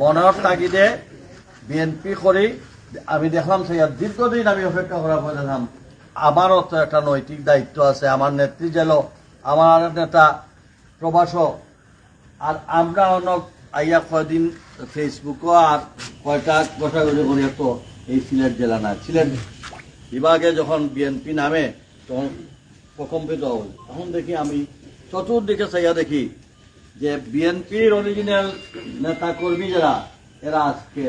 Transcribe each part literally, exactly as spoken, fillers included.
মনর তাগিদে বিএনপি করি। আমি দেখলাম, স্যার, দীর্ঘদিন আমি অপেক্ষা করার পরে দেখলাম, আমারও তো একটা নৈতিক দায়িত্ব আছে, আমার নেত্রী জেলও, আমার নেতা প্রবাসও, আর আমরা অনেক আইয়া কয়দিন Facebook-ও আর কয়টা ঘষাঘষি করিয়া তো এই সিলেট জেলা না, সিলেট বিভাগে যখন বিএনপি নামে তখন প্রকম্পিত হই। তখন দেখি, আমি চতুর্দিকে চাইয়া দেখি যে বিএনপির অরিজিনাল নেতা কর্মী যারা, এরা আজকে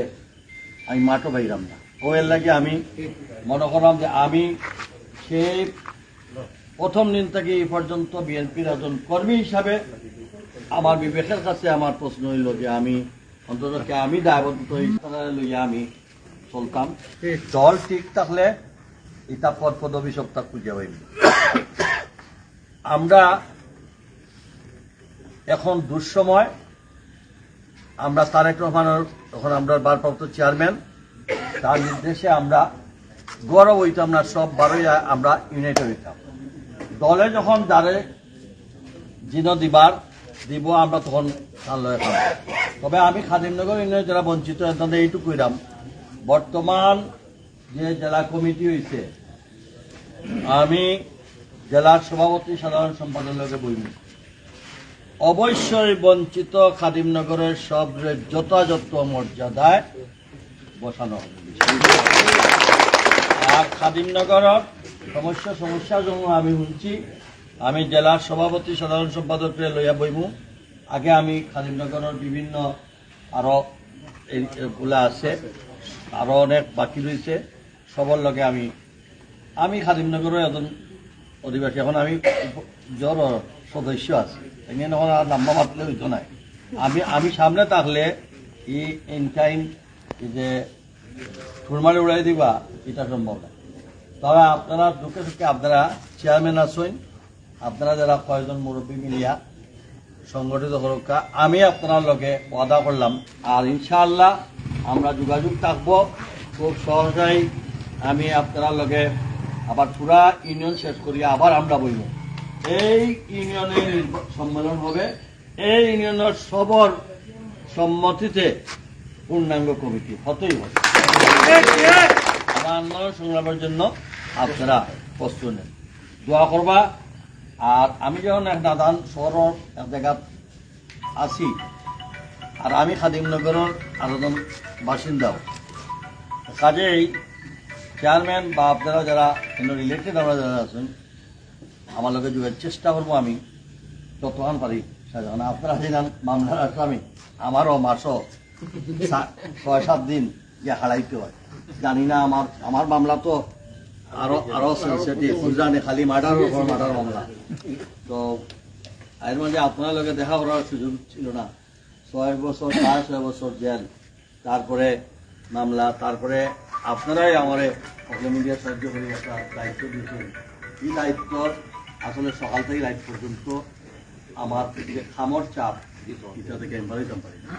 আমি মাঠও পাইলাম না। ও এর লাগি আমি মনে করলাম যে আমি সেই প্রথম দিন থেকে এই পর্যন্ত বিএনপির একজন কর্মী হিসাবে আমার বিবেকের কাছে আমার প্রশ্ন হইল যে আমি অন্তত কি আমি দায়বদ্ধ হিসাবে লইয়া আমি চলতাম। দল ঠিক থাকলে এটা পদ পদবি সবটা খুঁজে হয়নি। আমরা এখন দুঃসময়, আমরা তারেক রহমানের, এখন আমরা ভারপ্রাপ্ত চেয়ারম্যান, তার নির্দেশে আমরা গৌরব হইতাম না, সব বারোই আমরা ইউনাইটেড হইতাম। দলে যখন যারে জিনো দিবার দিব, আমরা তখন তার লগে খাম। তবে আমি খাদিমনগর ইউনিয়ন যারা বঞ্চিত, এখানে এইটুকু কইলাম, বর্তমান যে জেলা কমিটি হইছে, আমি জেলার সভাপতি, সাধারণ সম্পাদক লগে বইব। অবশ্যই বঞ্চিত খাদিমনগরের সবরে যথাযথ মর্যাদায় বসানো হবে। আর খাদিমনগরের সমস্যা, সমস্যা যখন আমি শুনছি, আমি জেলার সভাপতি, সাধারণ সম্পাদকরে লইয়া বইমু। আগে আমি খাদিমনগরের বিভিন্ন আরো এই, এগুলা আছে, আরো অনেক বাকি রয়েছে, সবার লগে আমি, আমি খাদিমনগরের একজন অধিবাসী, এখন আমি উপ-, জেলা সদস্য আছি, এমনি এখন আর লম্বা মাতলে হইতো না। আমি, আমি সামনে থাকলে এই ইন টাইম এই যে ঠুরমারি উড়াই দিবা, এটা সম্ভব না। তবে আপনারা দুঃখে সুখে আপনারা চেয়ারম্যান আছেন, আপনারা যারা কয়েকজন মুরব্বী মিলিয়া সংগঠিত হরক্কা, আমি আপনার লগে ওয়াদা করলাম। আর ইনশাআল্লাহ আমরা যোগাযোগ থাকবো, খুব সহজেই আমি আপনার লগে আবার পুরা ইউনিয়ন শেষ করি আবার আমরা বইব। এই ইউনিয়নের নির্বা-, সম্মেলন হবে, এই ইউনিয়নের সবর সম্মতিতে পূর্ণাঙ্গ কমিটি হতেই হবে। আমার আন্দোলন সংগ্রামের জন্য আপনারা প্রস্তুত নেন, দোয়া করবা। আর আমি যখন এক নাদান শহরের এক জায়গাত আছি, আর আমি খাদিমনগরের আরো জন বাসিন্দাও, কাজেই চেয়ারম্যান বা আপনারা যারা রিলেটেড, আমরা যারা আছেন, আমার লগে যোগাযোগ চেষ্টা করবো আমি যতক্ষণ পারি। কারণ আপনারা জানেন মামলার আসামি, আমারও মাসও সা-, ছয় সাত দিন যে হারাইতে হয়। জানি না, আমার, আমার মামলা তো আরো, আরো সেন্সিটিভ, বুঝলেন, খালি মার্ডারের উপর মার্ডার মামলা। তো এর মাঝে আপনার লগে দেখা করার সুযোগ ছিল না। ছয় বছর, সাড়ে ছয় বছর জেল, তারপরে মামলা, তারপরে আপনারাই আমারে social media সাহায্য করে একটা দায়িত্ব দিয়েছেন। এই দায়িত্ব আসলে সকাল থেকে রাত পর্যন্ত আমার যে কামর চাপ, এটা থেকে আমি বাড়াইতাম পারি না।